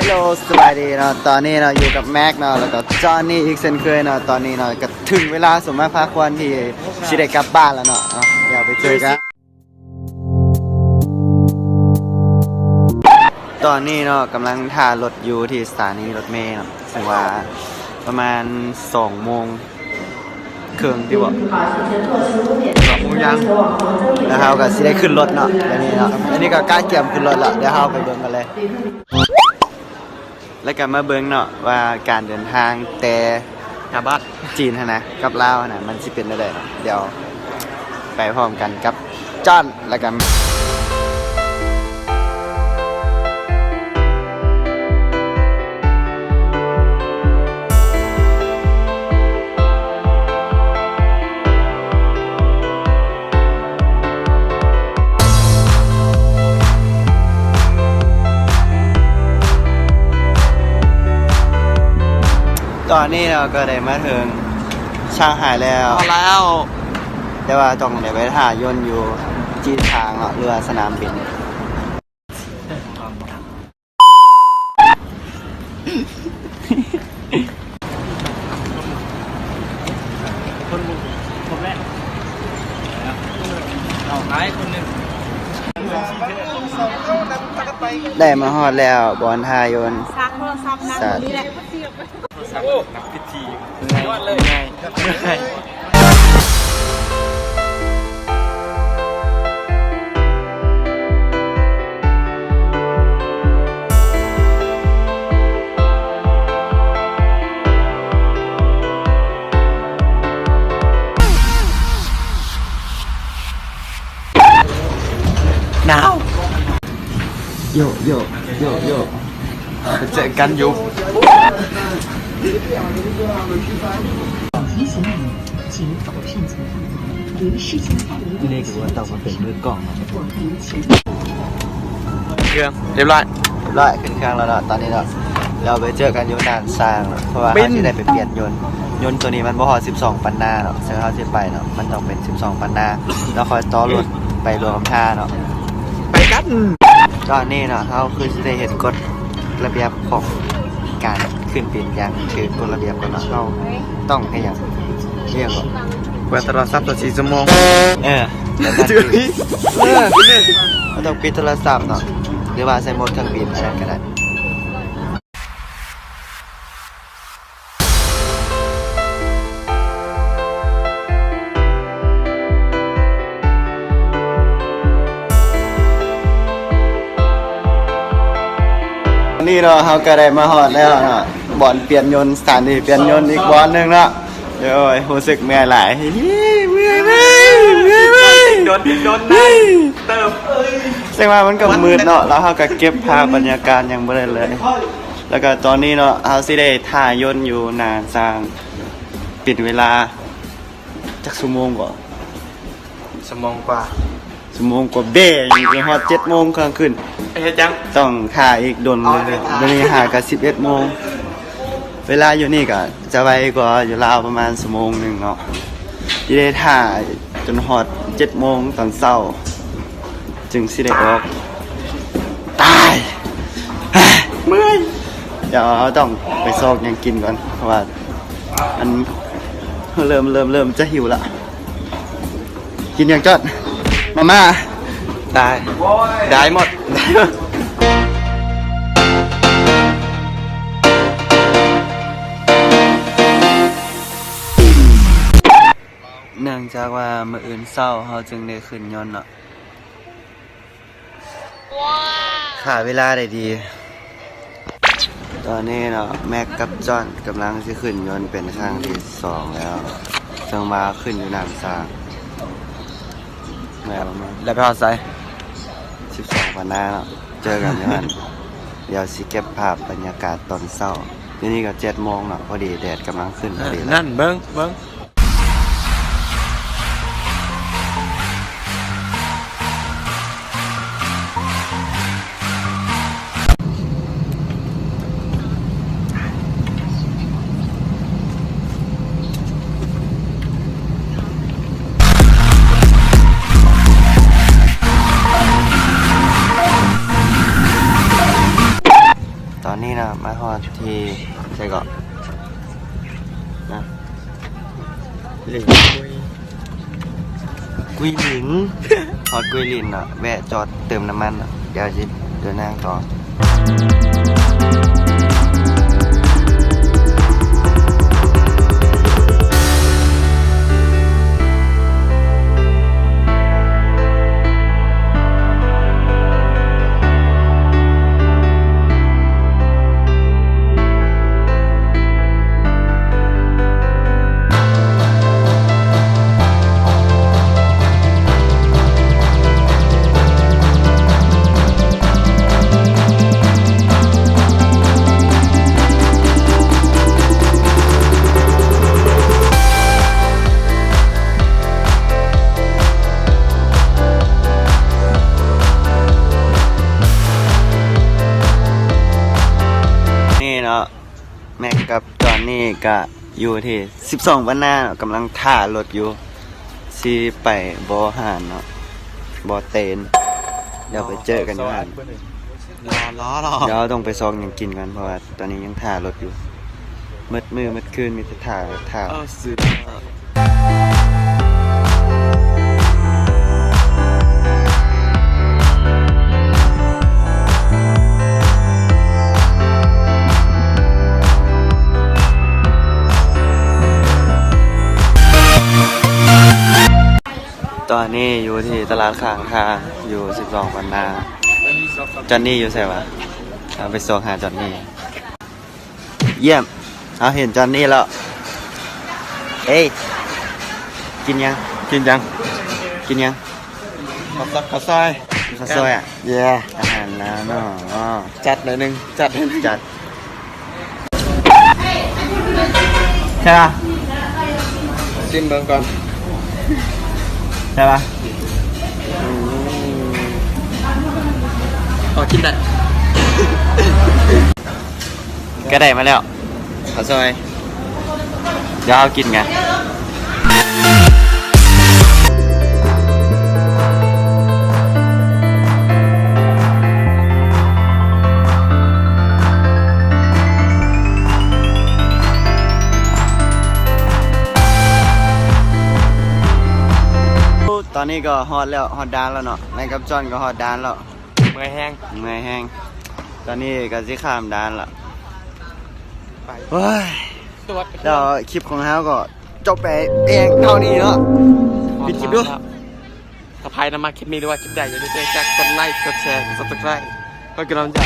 ໂຢ ສະບາຍດີເນາະ ຕອນນີ້ເນາະ ຢູ່ກັບແມັກເນາະ ແລ້ວກໍຈອນນີ້ອີກເຊັ່ນເຄີຍເນາະ. ຕອນນີ້ເນາະ ກໍເຖິງເວລາສົມມາພາຄວນທີ່ຊິໄດ້ກັບບ້ານແລ້ວເນາະ. ເອົາ ດຽວໄປເຈີກັນ. ຕອນນີ້ເນາະ ກຳລັງຖ້າລົດຢູ່ທີ່ສະຖານີລົດເມເນາະ ເຊິ່ງວ່າປະມານສອງໂມງເຄິ່ງຕິບໍ ສອງໂມງຢ່າງ ແລ້ວເຮົາກໍຊິໄດ້ຂຶ້ນລົດເນາະ ດຽວນີ້ເນາະ. ອັນນີ້ກໍກະກຽມຂຶ້ນລົດແລ້ວ ດຽວເຮົາໄປເບິ່ງກັນເລີຍ. ແລ້ວກໍມາເບິ່ງເນາະວ່າການເດີນທາງແຕ່ ຫາບ້ານ ຈີນຫັ້ນນະ ກັບລາວຫັ້ນນະ ມັນຊິເປັນແນວໃດເນາະ. ດຽວໄປພ້ອມກັນກັບຈອນ ແລ້ວກໍ ຕອນນີ້ເນາະ ກໍໄດ້ມາເຖິງຊ່າງໄຮແລ້ວ ແລ້ວ ແຕ່ວ່າຕ້ອງໄດ້ໄປຖ້າຍົນຢູ່ຈີນທາງເນາະ ຫຼືວ່າສະໜາມບິນ. ຄົນບໍ່ຄົບແລ້ວ ເອົາຫາຍຄົນໜຶ່ງ. ໄດ້ມາຮອດແລ້ວບ່ອນຖ້າຍົນ ສາກໂທລະສັບນັ່ງຢູ່ນີ້ແຫຼະ. ໂອ້ ນັກພິທີ ຍອດເລີຍ ງ່າຍ ງ່າຍ. Now. ໂຢ ໂຢ ໂຢ ໂຢ ໄປເຈີກັນຢູ່. ເລກວ່າຕ້ອງມາເປັນມືກ້ອງເນາະ. ເຄື່ອງ ຮຽບຮ້ອຍ ຮຽບຮ້ອຍ ຂຶ້ນເຄື່ອງແລ້ວເນາະ ຕອນນີ້ເນາະ. ແລ້ວໄປເຈີກັນຢູ່ດ່ານຊ້າງເນາະ ເພາະວ່າເຮົາຊິໄດ້ໄປປ່ຽນຍົນ. ຍົນໂຕນີ້ມັນບໍ່ຮອດສິບສອງປັນນາເນາະ ເຊິ່ງເຮົາຊິໄປເນາະ ມັນຕ້ອງເປັນສິບສອງປັນນາ ແລ້ວຄ່ອຍຕໍ່ລົດໄປຫຼວງນ້ຳທາເນາະ. ໄປກັນ. ຕອນນີ້ເນາະ ເຮົາຄືຊິໄດ້ເຮັດກົດລະບຽບຂອງການຂຶ້ນບິນຢ່າງຖືກກົດລະບຽບກ່ອນເນາະ. ເຮົາຕ້ອງເຮັດຫຍັງ? ເຮັດຫຍັງເກາະ? ເປີດໂທລະສັບຕະຫຼອດສີ່ຊົ່ວໂມງ. ເອີ ແບບນັ້ນ ເອີ ເຮົາຕ້ອງປິດໂທລະສັບເນາະ ຫຼືວ່າໃສ່ໂໝດເຄື່ອງບິນ ອັນນັ້ນກໍໄດ້. ນີ້ເນາະ ເຮົາກໍໄດ້ມາຮອດແລ້ວເນາະ ບ່ອນປ່ຽນຍົນ ສະຖານີປ່ຽນຍົນອີກບ່ອນໜຶ່ງເນາະ. ໂອ້ຍ ຮູ້ສຶກເມື່ອຍຫຼາຍ ເມື່ອຍ ເມື່ອຍ ເມື່ອຍ ເມື່ອຍ ດົນ ດົນນານເຕີບ. ເຊິ່ງວ່າມັນກໍມືດເນາະ ແລ້ວເຮົາກໍເກັບພາບບັນຍາກາດຫຍັງບໍ່ໄດ້ເລີຍ. ແລ້ວກໍຕອນນີ້ເນາະ ເຮົາຊິໄດ້ຖ້າຍົນຢູ່ດ່ານຊ້າງ ເປັນເວລາຈັກຊົ່ວໂມງເກາະ? ຊົ່ວໂມງກວ່າ ຊົ່ວໂມງກວ່າແບງ ຈົນຮອດເຈັດໂມງເຄິ່ງຂຶ້ນ. ເຮັດຫຍັງ? ຕ້ອງຖ້າອີກດົນ ດຽວນີ້ຫາກໍສິບເອັດໂມງ. ເວລາຢູ່ນີ້ກໍຈະໄວກວ່າຢູ່ລາວປະມານຊົ່ວໂມງໜຶ່ງເນາະ. ຊິໄດ້ຖ້າຈົນຮອດເຈັດໂມງຕອນເຊົ້າ ຈຶ່ງຊິໄດ້ອອກ. ຕາຍ ເມື່ອຍ. ດຽວເຮົາຕ້ອງໄປຊອກຫຍັງກິນກ່ອນ ເພາະວ່າມັນເລີ່ມ ເລີ່ມ ເລີ່ມຈະຫິວລະ. ກິນຫຍັງຈອດ? ມາມ່າ. ໄດ້ ໄດ້ໝົດ. ເນື່ອງຈາກວ່າມື້ອື່ນເຊົ້າເຮົາຈຶ່ງໄດ້ຂຶ້ນຍົນເນາະ. ຂ້າເວລາໄດ້ດີ. ຕອນນີ້ເນາະ ແມັກກັບຈອນກຳລັງຊິຂຶ້ນຍົນເປັນຄັ້ງທີສອງແລ້ວ ເຊິ່ງວ່າຂຶ້ນຢູ່ດ່ານຊ້າງ. ແມ່ນບໍ່ແມ່ນ? ແລ້ວໄປຮອດໃສ? ສິບສອງປານນາເນາະ ເຈີກັນຢູ່ຫັ້ນ. ດຽວຊິເກັບພາບບັນຍາກາດຕອນເຊົ້າ. ດຽວນີ້ກໍເຈັດໂມງເນາະ ພໍດີແດດກຳລັງຂຶ້ນພໍດີ. ເອີ ນັ້ນເບິ່ງ ເບິ່ງ. ຕ ຕອນນີ້ເນາະ ມາຮອດທີ່ໃສເກາະນະ ເລ່ນ ກຸຍ ກຸຍຫຼີນ ຮອດກຸຍຫຼີນເນາະ ແວະຈອດເຕີມນ້ຳມັນເນາະ ດຽວຊິເດີນທາງຕໍ່. ນີ້ເນາະ ແມັກກັບຈອນນີ້ກະຢູ່ທີ່ສິບສອງບານນາເນາະ ກຳລັງຖ້າລົດຢູ່ ຊິໄປບໍ່ຫານເນາະ ບໍ່ເຕນ ດຽວໄປເຈີກັນຢູ່ຫັ້ນ ລໍ ລໍ ລໍ ດຽວຕ້ອງໄປຊອກຫຍັງກິນກ່ອນ ເພາະວ່າຕອນນີ້ຍັງຖ້າລົດຢູ່ ໝົດມື້ໝົດຄືນມີແຕ່ຖ້າ ຖ້າ ເອີ ຕອນນີ້ຢູ່ທີ່ຕະຫຼາດຂ້າງທາງ ຢູ່ສິບສອງບານນາ ຈອນນີ້ຢູ່ໃສຫວາ? ເຮົາໄປຊອກຫາຈອນນີ້. ຢ້ຽມ ເຮົາເຫັນຈອນນີ້ແລ້ວ. ເອີຍ ກິນຫຍັງ? ກິນຫຍັງ? ກິນຫຍັງ? ເຂົ້າ ເຂົ້າຊອຍ ເຂົ້າຊອຍອະ. ເຢ້ ອາຫານລາວເນາະ. ຈັດໜ້ອຍໜຶ່ງ ຈັດໜ້ອຍໜຶ່ງ ຈັດ. ແຊບປະ? ຊິມເບິ່ງກ່ອນ. ແຊບປະ? ອືມ ພໍກິນໄດ້. ກະໄດ້ມາແລ້ວ ເຂົ້າຊອຍ ດຽວເຮົາກິນກັນ. ຕອນນີ້ກໍຮອດແລ້ວ ຮອດດ່ານແລ້ວເນາະ ແມັກກັບຈອນກໍຮອດດ່ານແລ້ວ. ເມື່ອຍແຮງ ເມື່ອຍແຮງ. ຕອນນີ້ກໍຊິຂ້າມດ່ານລະ ໄປ. ໂອ້ຍ ແລ້ວຄລິບຂອງເຮົາກໍຈົບໄປພຽງເທົ່ານີ້ເນາະ. ປິດຄລິບດູ. ຖ້າໃຜນຳມັກຄລິບນີ້ ຫຼືວ່າຄລິບໃດ ຢ່າລືມກົດໄລ ກົດແຊ ກົດ Subscribe ເພື່ອເປັນກຳລັງໃຈ.